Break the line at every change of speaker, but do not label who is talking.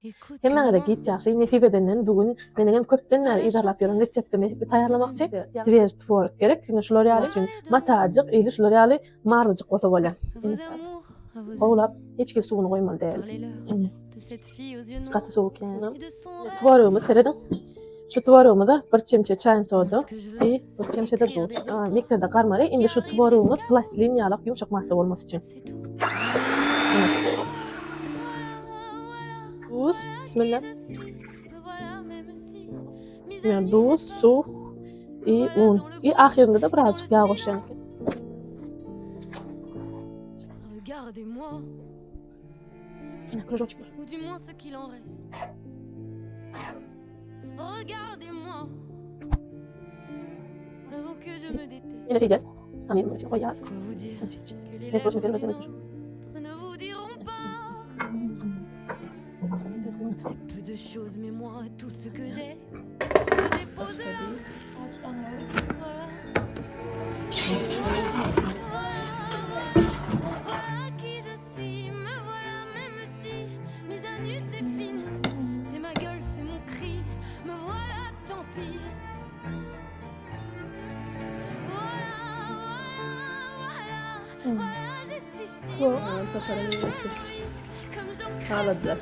Hemmäňize giç ýagşy, nesip edenden bu gün meniňem köpden bäri yzarlap ýören reseptimi taýýarlamakçy. Svež tworog gerek, ine şular ýaly üçin matajyk ili şular ýaly marlyjyk bolsa bolýar. Gowulap hiç hili suwuny goýmaly däl. Gaty suwy kän. Tworogymyz serediň. Şu tworogymyza bir çemçe çaýyn soda i bir çemçe-de duz. Mikserde garmaly. Indi şu tworogymyz plastilin ýalak ýumşak massa bolmasy üçin. Duz, bismillah. Yani duz, suw i un. I ahyrynda da birazjyk ýag goşýan. Ine, krujoklar. Ine şeýdýäs. Hamyryň içine goýýas. Haladylar.